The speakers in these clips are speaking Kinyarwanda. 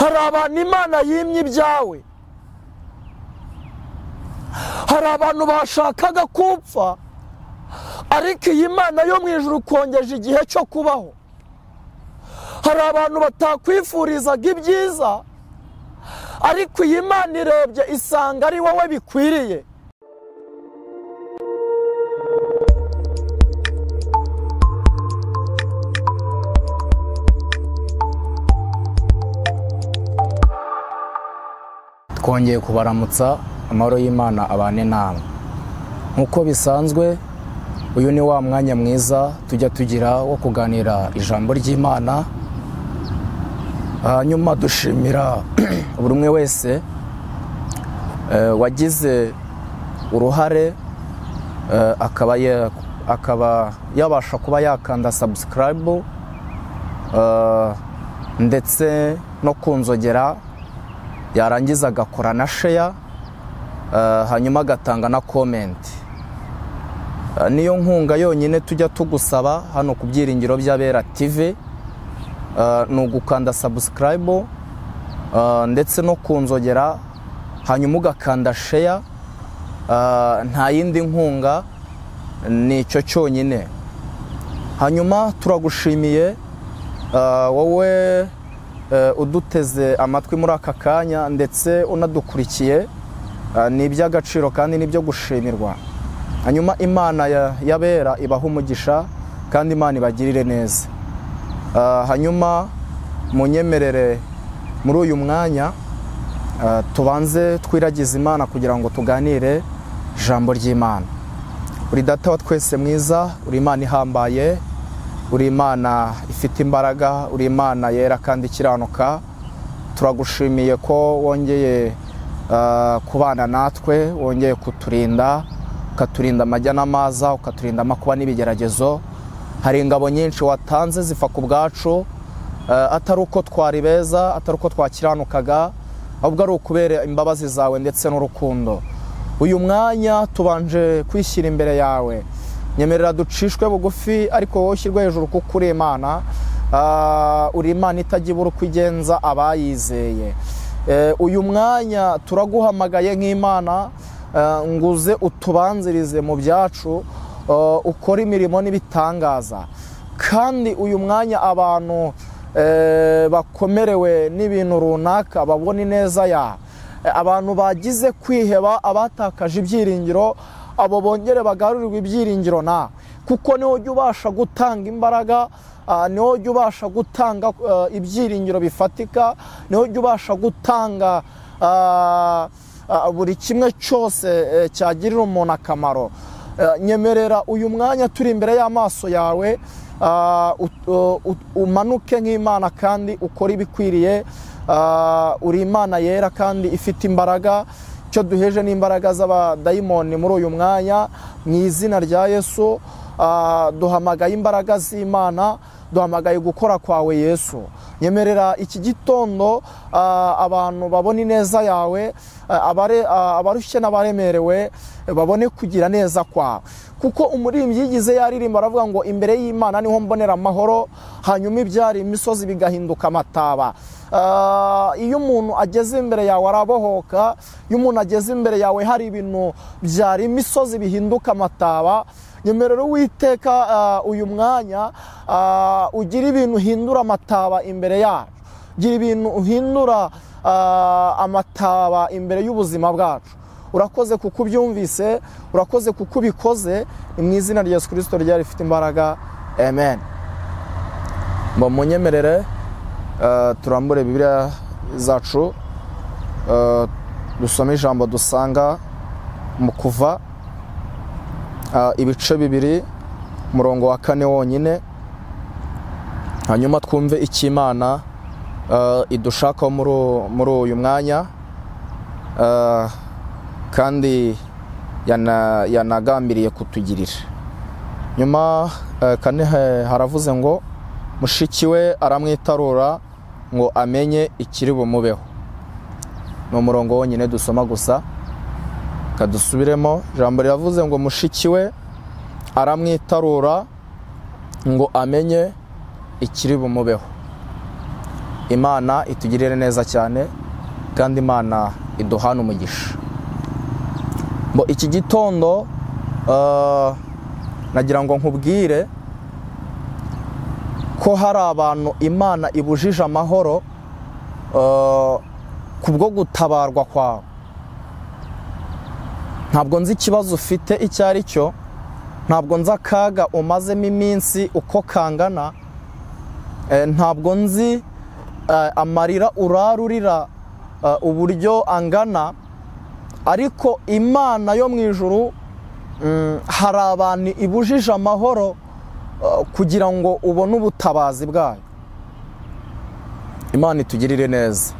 Hari abantu Imana yimye ibyawe, hari abantu bashakaga kupfa, ariko iyi Mana yo mu ijuru kongeje igihe cyo kubaho. Hari abantu batakwifurizaga ibyiza, ariko iyi Mana irebye isanga ari wowe bikwiriye. Twongeye kubaramutsa, amahoro y'Imana abane namwe. Nkuko bisanzwe, uyu ni wa mwanya mwiza tujya tugira wo kuganira ijambo ry'Imana. Hanyuma dushimira buri umwe wese wagize uruhare, akaba yabasha kuba yakanda subscribe ndetse no kunzogera, yarangiza agakora na share, hanyuma agatanga na comment. Niyo nkunga yonyine tujya tugusaba hano ku Byiringiro by'Abera TV, ni ugukanda subscribe ndetse no kunzogera, hanyuma ugakanda share. Nta yindi nkunga, nicyo cyonyine. Hanyuma turagushimiye wowe uduteze amatwi muri aka kanya ndetse unadukurikiye, ni iby'agaciro kandi nibyo gushimirwa. Hanyuma Imana y'Abera ibaha umugisha kandi Imana ibagirire neza. Hanyuma munyemerere muri uyu mwanya tubanze twiragize Imana kugira ngo tuganire ijambo ry'Imana. Uri Data wa twese mwiza, uri Imana ihambaye, uri Imana ifite imbaraga, uri Imana yera kandi ikiranuka. Turagushimiye ko wongeye kubana natwe, wongeye kuturinda, ukaturinda amajya n'amaza, ukaturinda amakuba n'ibigeragezo. Hari ingabo nyinshi watanze zifa ku bwacu, atari uko twari beza, atari uko twakiranukaga, ahubwo ari ukubera imbabazi zawe ndetse n'urukundo. Uyu mwanya tubanje kwishyira imbere yawe, nyemerera ducishwe bugufi, ariko wowe ushyirwe hejuru kuko uri Imana. Uri Imana itajya ibura uko igenza abayizeye. Uyu mwanya turaguhamagaye nk'Imana, nguze utubanzirize mu byacu, ukora imirimo n'ibitangaza. Kandi uyu mwanya abantu bakomerewe n'ibintu runaka babona ineza yawe, abantu bagize kwiheba, abatakaje ibyiringiro, abo bongere bagarurirwe ibyiringiro nawe, kuko niho ujya ubasha gutanga imbaraga, niho ujya ubasha gutanga ibyiringiro bifatika, niho ujya ubasha gutanga buri kimwe cyose cyagirira umuntu akamaro. Nyemerera uyu mwanya turi imbere y'amaso yawe, umanuke nk'Imana kandi ukore ibikwiriye. Uri Imana yera kandi ifite imbaraga. Icyo duheje n'imbaraga z'abadayimoni muri uyu mwanya, mu izina rya Yesu. Duhamagaye imbaraga z'Imana, duhamagaye gukora kwawe Yesu. Nyemerera iki gitondo abantu babone ineza yawe, abarushye n'abaremerewe babone kugira neza kwawe, kuko umuririmbyi yigize yaririmba aravuga ngo imbere y'Imana niho mbonera amahoro, hanyuma ibyari imisozi bigahinduka amataba. Iyo umuntu ageze imbere yawe arabohoka, iyo umuntu ageze imbere yawe hari ibintu byari imisozi bihinduka amataba. Nyemerera Uwiteka uyu mwanya ugira ibintu uhindura amataba imbere yacu, gira ibintu uhindura amataba imbere y'ubuzima bwacu. Urakoze kuko ubyumvise, urakoze kuko ubikoze, ni mu izina rya Yesu Kristo ryari rifite imbaraga, amen. Mbo munyemerere turambure Bibiliya zacu, dusome ijambo dusanga mu Kuva ibice 2 umurongo wa 4 wonyine, hanyuma twumve icyo Imana idushakaho muri uyu mwanya, kandi yanagambiriye kutugirira. Nyuma 4 haravuze ngo mushiki we aramwitarura ngo amenye ikiri bumubeho. Ni umurongo wonyine dusoma gusa, kadusubiremo. Ijambo riravuze ngo mushiki we aramwitarura ngo amenye ikiri bumubeho. Imana itugirire neza cyane kandi Imana iduhane umugisha. Bo iki gitondo nagira ngo nkubwire ko hari abantu Imana ibujije amahoro kubwo gutabarwa kwawe. Ntabwo nzi ikibazo ufite icyo ari cyo, ntabwo nzi akaga umazemo iminsi uko kangana, ntabwo nzi amarira urarurira uburyo angana, ariko Imana yo mu ijuru hari abantu ibujije amahoro kugira ngo ubone ubutabazi bwayo. Imana itugirire neza.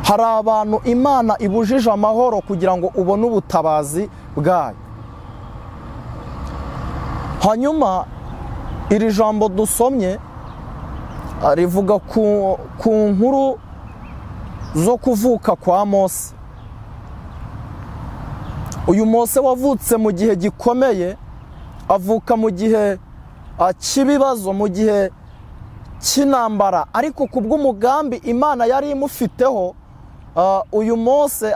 Hari abantu Imana ibujije amahoro kugira ngo ubone ubutabazi bwayo. Hanyuma iri jambo dusomye rivuga ku nkuru zo kuvuka kwa Mose. Uyu Mose wavutse mu gihe gikomeye, avuka mu gihe cy'ibibazo, mu gihe cy'intambara, ariko kubw'umugambi Imana yari imufiteho, uyu Mose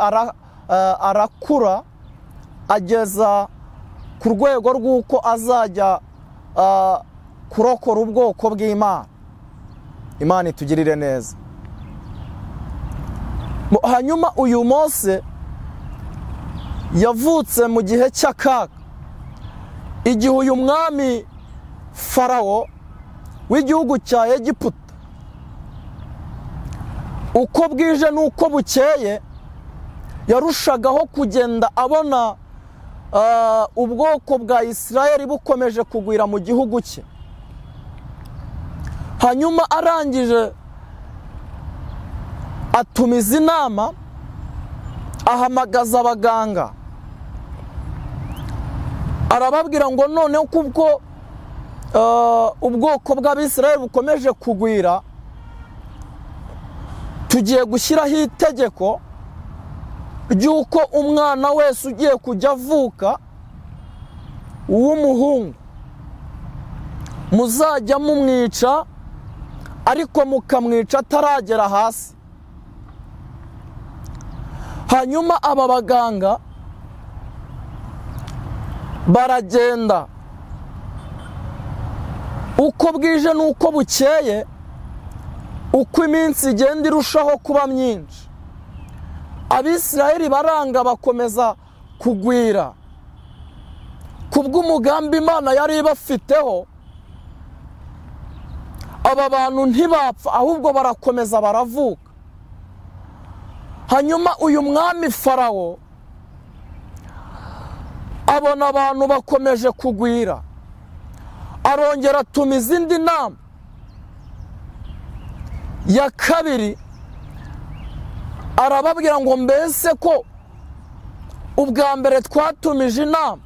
arakura ageza ku rwego rw'uko azajya kurokora ubwoko bw'Imana. Imana itugirire neza. Hanyuma uyu Mose yavutse mu gihe cy'akaga, igihe uyu mwami Farawo w'igihugu cya Egiputa uko bwije n'uko bukeye yarushagaho kugenda abona ubwoko bwa Isirayeli bukomeje kugwira mu gihugu cye. Hanyuma arangije atumiza inama, ahamagaza abaganga, arababwira ngo noneho kubwo ubwoko bw'Abisirayeli bukomeje kugwira, tugiye gushyiraho itegeko ry'uko umwana wese ugiye kujya avuka w'umuhungu muzajya mumwica, ariko mukamwica ataragera hasi. Hanyuma aba baganga baragenda uko bwije n'uko bukeye, uko iminsi igenda irushaho kuba myinshi, Abisirayeli baranga bakomeza kugwira. Kubw'umugambi Imana yari ibafiteho, aba bantu ntibapfa ahubwo barakomeza baravuka. Hanyuma uyu mwami Farawo abona abantu bakomeje kugwira, arongera atumiza indi nama ya kabiri, arababwira ngo mbese ko ubwa mbere twatumije inama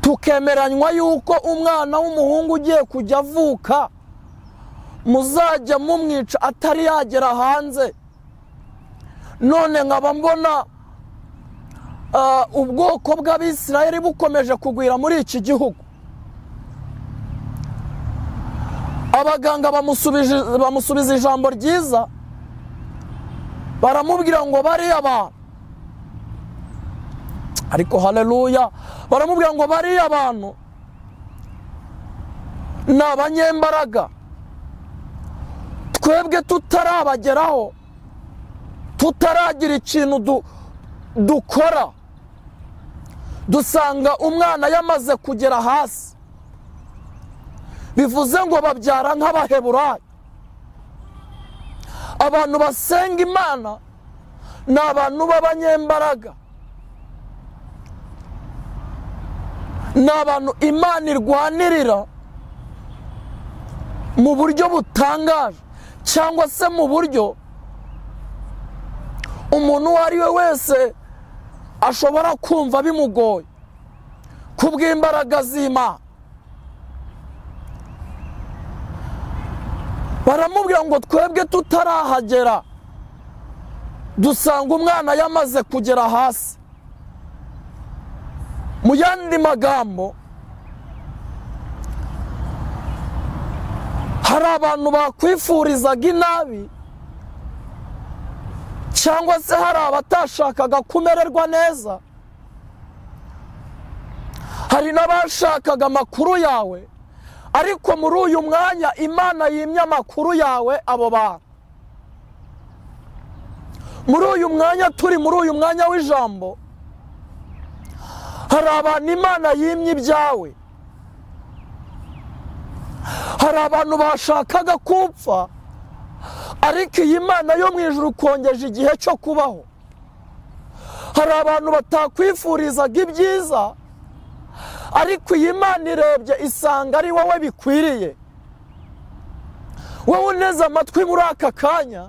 tukemeranywa yuko umwana w'umuhungu ugiye kujya avuka muzajya mumwica atari yagera hanze, none nkaba mbona ubwoko bw'Abisirayeli bukomeje kugwira muri iki gihugu. Abaganga bamusubiza ijambo ryiza, baramubwira ngo bariya abantu, ariko haleluya, baramubwira ngo bariya abantu ni abanyembaraga, twebwe tutarabageraho, tutaragira ikintu dukora, dusanga umwana yamaze kugera hasi. Bivuze ngo babyara nk'Abaheburayo. Abantu basenga Imana ni abantu b'abanyembaraga, ni abantu Imana irwanirira mu buryo butangaje, cyangwa se mu buryo umuntu uwo ari we wese ashobora kumva bimugoye kubw'imbaraga z'Imana. Baramubwira ngo twebwe tutarahagera dusanga umwana yamaze kugera hasi. Mu yandi magambo, Hari abantu bakwifurizaga inabi, cyangwa se hari abatashakaga kumererwa neza, hari n'abashakaga amakuru yawe, ariko muri uyu mwanya Imana yimye amakuru yawe abo bantu. Muri uyu mwanya turi, muri uyu mwanya w'ijambo, hari abantu Imana yimye ibyawe. Hari abantu bashakaga kupfa, ariko iyi Mana yo mu ijuru kongeje igihe cyo kubaho. Hari abantu batakwifurizaga ibyiza, ariko iyi Mana irebye isanga ari wowe bikwiriye. Wowe uneze amatwi muri aka kanya,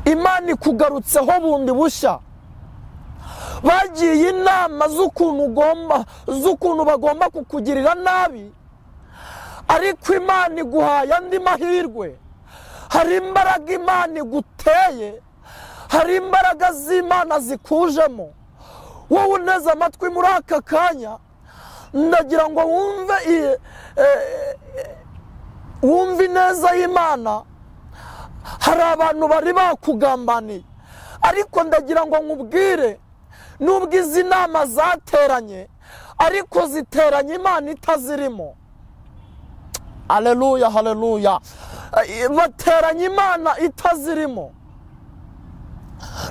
Imana ikugarutseho bundi bushya. Bagiye inama z'ukuntu bagomba kukugirira nabi, ariko Imana iguhaye andi mahirwe. Hari imbaraga Imana iguteye, hari imbaraga z'Imana zikujemo. Wowe uneze amatwi muri aka kanya, ndagira ngo wumve ineza y'Imana. Hari abantu bari bakugambaniye, ariko ndagira ngo nkubwire, nubwo izi nama zateranye, ariko ziteranye Imana itazirimo. Haleluya, haleluya. Bateranye Imana itazirimo.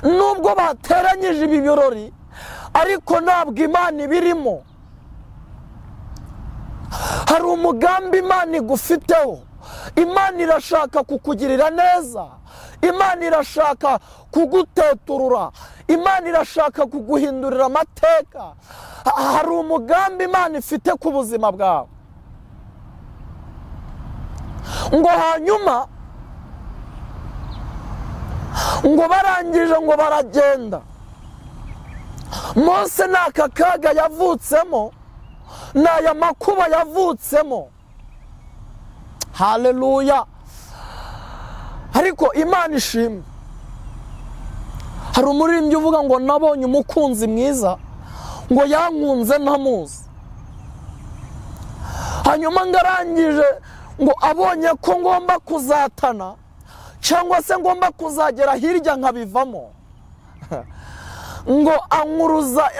Nubwo bateranyije ibi birori, ariko ntabwo Imana ibirimo. Hari umugambi Imana igufiteho. Imana irashaka kukugirira neza, Imana irashaka kuguteturura, Imana irashaka kuguhindurira amateka. Hari umugambi Imana ifite ku buzima bwawe. Ngo hanyuma ngo barangije ngo baragenda. Mose n'aka kaga yavutsemo, n'aya makuba yavutsemo. Haleluya. Ariko Imana ishimwe. Hari umuririmbyi uvuga ngo nabonye umukunzi mwiza, ngo yankunze ntamuzi. Hanyuma ngarangije ngo abonye ko ngomba kuzatana, cyangwa se ngomba kuzagera hirya nkabivamo, ngo ankuruza,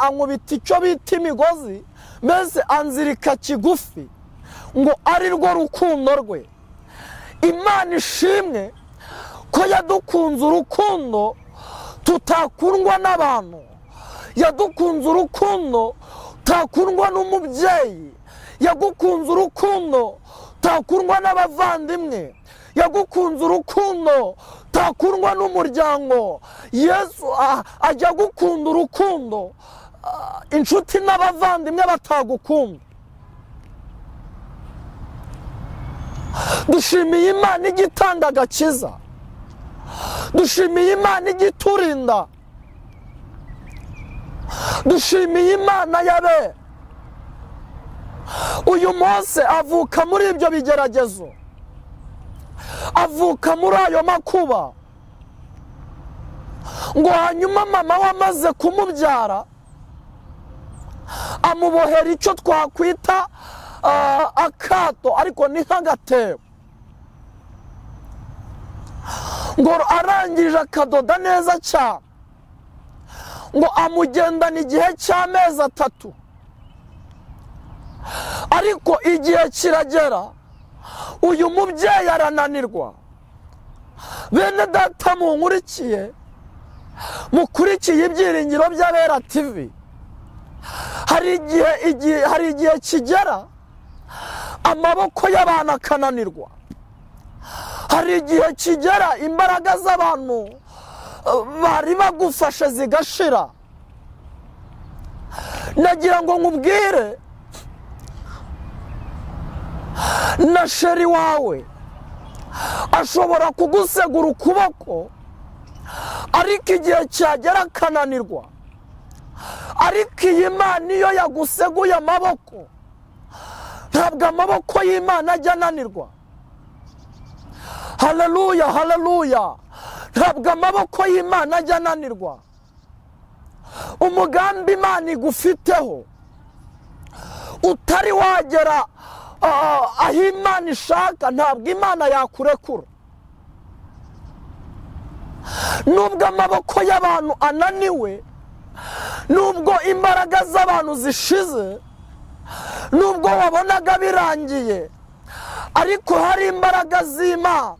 ankubita icyo bita imigozi, mbese anzirika kigufi, ngo ari rwo rukundo rwe. Imana ishimwe ko yadukunze urukundo tutakundwa n'abantu, yadukunze urukundo tutakundwa n'umubyeyi, yagukunze urukundo tutakundwa n'abavandimwe, yagukunze urukundo tutakundwa n'umuryango. Yesu ajya gukunda urukundo inshuti n'abavandimwe batagukunda. Dushimiye Imana igitanga agakiza, dushimiye Imana igiturinda, dushimiye Imana yabe. Uyu Mose avuka muri ibyo bigeragezo, avuka muri ayo makuba. Ngo hanyuma mama we amaze kumubyara, amubohera icyo twakwita akato, ariko ni nk'agatebo. Ngo arangije akadoda neza cyane, ngo amugendana igihe cy'amezi 3. Ariko igihe kiragera, uyu mubyeyi arananirwa. Bene data munkurikiye, mukurikiye ibyiringiro by'Abera TV, hari igihe kigera amaboko y'abantu akananirwa. Hari igihe kigera imbaraga z'abantu bari bagufashe zigashira. Nagira ngo nkubwire, na sheri wawe ashobora kugusegura ukuboko, ariko igihe cyagera akananirwa. Ariko iyi Imana iyo yaguseguye amaboko, ntabwo amaboko y'Imana ajya ananirwa. Haleluya, haleluya. Ntabwo amaboko y'Imana ajya ananirwa. Umugambi Imana igufiteho utari wagera aho Imana ishaka ntabwo Imana yakurekura. Nubwo amaboko y'abantu ananiwe, nubwo imbaraga z'abantu zishize, nubwo wabonaga birangiye, ariko hari imbaraga z'Imana,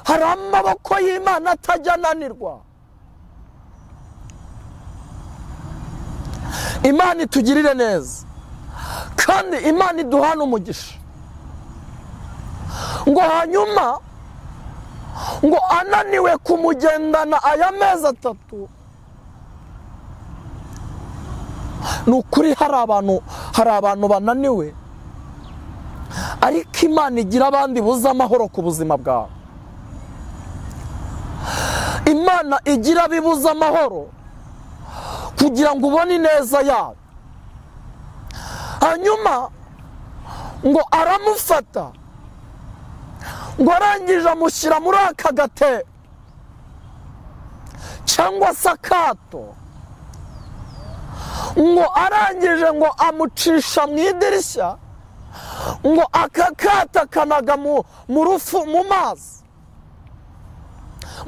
hari amaboko y'Imana atajya ananirwa. Imana itugirire neza kandi Imana iduhana umugisha. Ngo hanyuma ngo ananiwe kumugendana aya mezi 3. Nukuri hari abantu bananiwe, ariko Imana igira abandi buza amahoro ku buzima bwawe. Imana igira bibuza amahoro kugira ngo ubone ineza yawe. Hanyuma ngo aramufata, ngo arangije amushyira muri aka gatebo cyangwa se akato, ngo arangije ngo amucisha mu idirishya, ngo aka kato akanaga mu rufu mu mazi.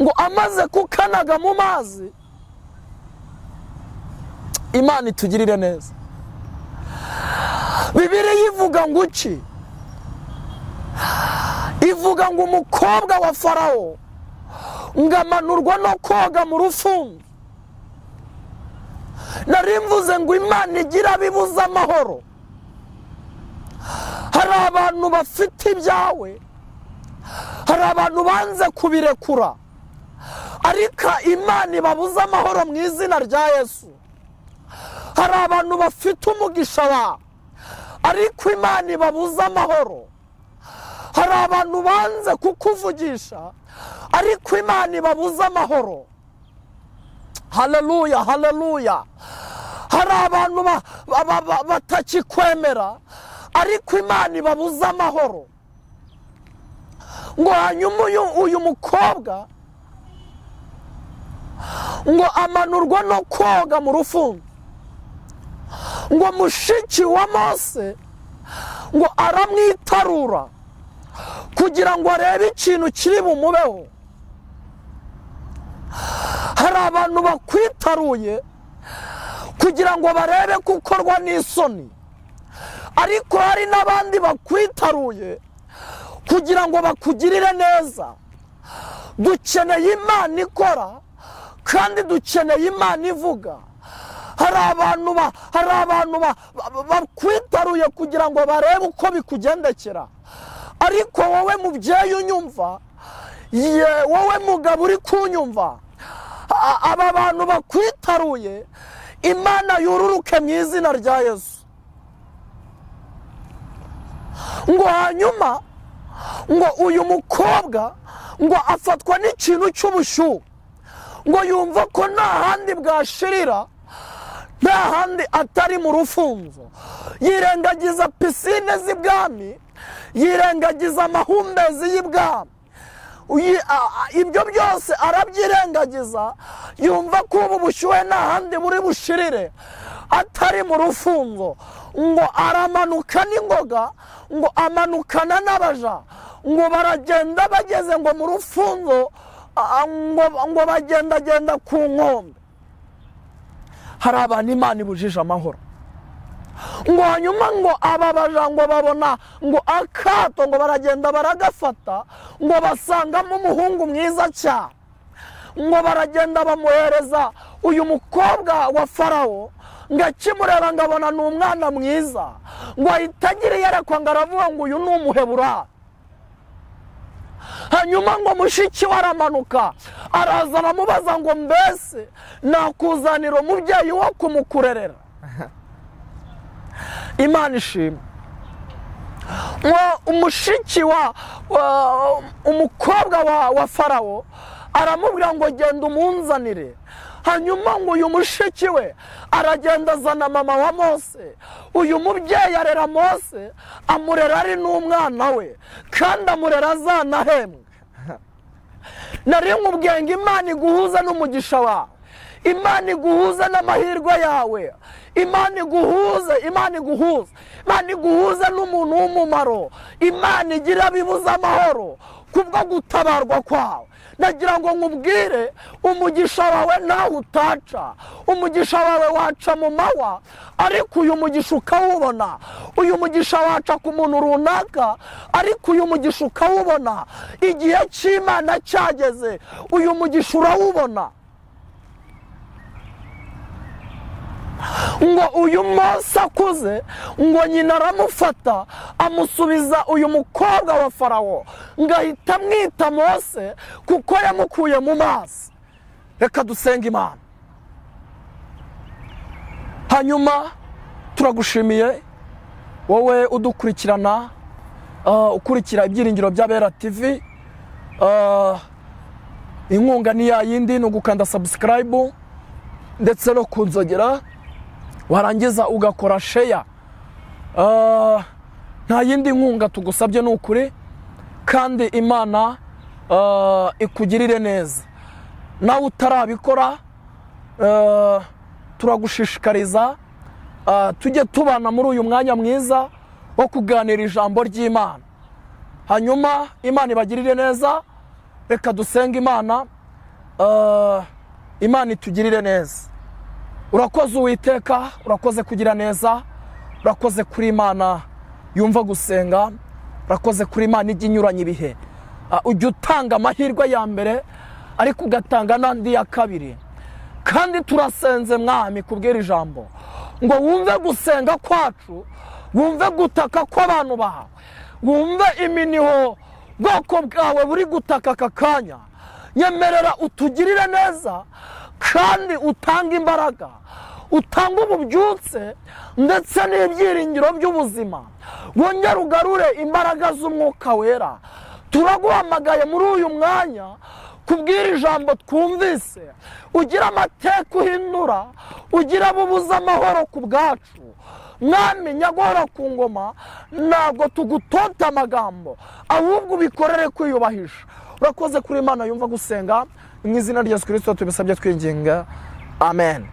Ngo amaze kukanaga mu mazi, Imana itugirire neza. Bibiliya ivuga ngo iki? Ivuga ngo umukobwa wa Farawo ngo amanurwa no koga mu rufunzo. Nari mvuze ngo Imana igira bibuza amahoro. Hari abantu bafite ibyawe, hari abantu banze kubirekura, ariko Imana ibabuza amahoro mu izina rya Yesu. Hari abantu bafite umugisha wawe, ariko Imana ibabuza amahoro. Hari abantu banze kukuvugisha, ariko Imana ibabuza amahoro. Haleluya, haleluya. Hari abantu batakikwemera, ariko Imana ibabuza amahoro. Ngo hanyuma uyu mukobwa ngo amanurwa no koga mu rufunzo. Ngo mushiki wa Mose ngo aramwitarura kugira ngo arebe ikintu kiri bumubeho. Hari abantu bakwitaruye kugira ngo barebe gukorwa n'isoni, ariko hari n'abandi bakwitaruye kugira ngo bakugirire neza. Dukeneye Imana ikora kandi dukeneye Imana ivuga. Hari abantu bakwitaruye kugira ngo barebe uko bikugendekera, ariko wowe mubyeyi unyumva, wowe mugabo uri kunyumva, aba bantu bakwitaruye Imana yururuke mu izina rya Yesu. Ngo hanyuma ngo uyu mukobwa ngo afatwa n'ikintu cy'ubushyuhe, ngo yumva ko nta handi bwashirira, nta handi atari mu rufunzo. Yirengagiza pisine z'ibwami, yirengagiza amahumbezi y'ibwami, ibyo byose arabyirengagiza. Yumva ko ubu bushyuhe nta handi buri bushirire atari mu rufunzo. Ngo aramanuka n'ingoga, ngo amanukana n'abaja, ngo baragenda bageze ngo mu rufunzo, ngo bagendagenda ku nkombe. Hari abantu Imana ibujije amahoro. Ngo hanyuma ngo ababaja ngo babona ngo akato, ngo baragenda baragafata, ngo basangamo umuhungu mwiza cyane. Ngo baragenda bamuhereza uyu mukobwa wa Farawo, ngo akimureba ngo abona ni umwana mwiza, ngo ahita agira iyerekwa ngo aravuga ngo uyu ni umuheburayo. Hanyuma ngo mushiki we aramanuka araza aramubaza ngo mbese nakuzanira umubyeyi wo kumukurerera? Imana ishimwe. Ngo umushiki wa umukobwa wa Farawo aramubwira ngo genda umunzanire. Hanyuma ngo uyu mushiki we aragenda azana mama wa Mose. Uyu mubyeyi arera Mose, amurera ari n'umwana we, kandi amurera azanahembwe. Nari nkubwiye ngo Imana iguhuza n'umugisha wawe, Imana iguhuze n'amahirwe yawe, Imana iguhuze, Imana iguhuze, Imana iguhuze n'umuntu w'umumaro, Imana igira bibuza amahoro kubwo gutabarwa kwawe. Nagira ngo nkubwire, umugisha wawe nawe utaca, umugisha wawe waca mu mawa, ariko uyu mugisha ukawubona. Uyu mugisha waca ku muntu runaka, ariko uyu mugisha ukawubona. Igihe cy'Imana cyageze, uyu mugisha urawubona. Ngo uyu Mose akuze, ngo nyina aramufata amusubiza uyu mukobwa wa Farawo, ngahita amwita Mose kuko yamukuye mu mazi. Reka dusenga Imana. Hanyuma turagushimiye wowe udukurikirana, ukurikira Ibyiringiro by'Abera TV. Inkunga ni ya yindi, ni ugukanda subscribe ndetse no kunzogera, warangiza ugakora share. Nta yindi nkunga tugusabye ni ukuri, kandi Imana ikugirire neza. Nawe utarabikora, turagushishikariza tujye tubana muri uyu mwanya mwiza wo kuganira ijambo ry'Imana. Hanyuma Imana ibagirire neza. Reka dusenge Imana, Imana itugirire neza. Urakoze Uwiteka, urakoze kugira neza, urakoze kuri Imana yumva gusenga, urakoze kuri Imana ijya inyuranye ibihe. Ujya utanga amahirwe ya mbere, ariko ugatanga n'andi ya kabiri. Kandi turasenze Mwami kubwira ijambo ngo wumve gusenga kwacu, wumve gutaka kw'abantu bawe, wumve iminiho bwoko bwawe buri gutaka aka kanya. Nyemerera utugirire neza, kandi utanga imbaraga, utanga ububyutse ndetse n'ibyiringiro by'ubuzima. Wongere ugarure imbaraga z'Umwuka Wera. Turaguhamagaye muri uyu mwanya kubwira ijambo twumvise, ugira amateka uhindura, ugira abubuza amahoro ku bwacu. Mwami nyagora ku ngoma, ntabwo tugutota amagambo, ahubwo ubikorere kwiyubahisha. Urakoze kuri Imana yumva gusenga. Mu izina rya Yesu Kristo tubisabye twinginga, amen.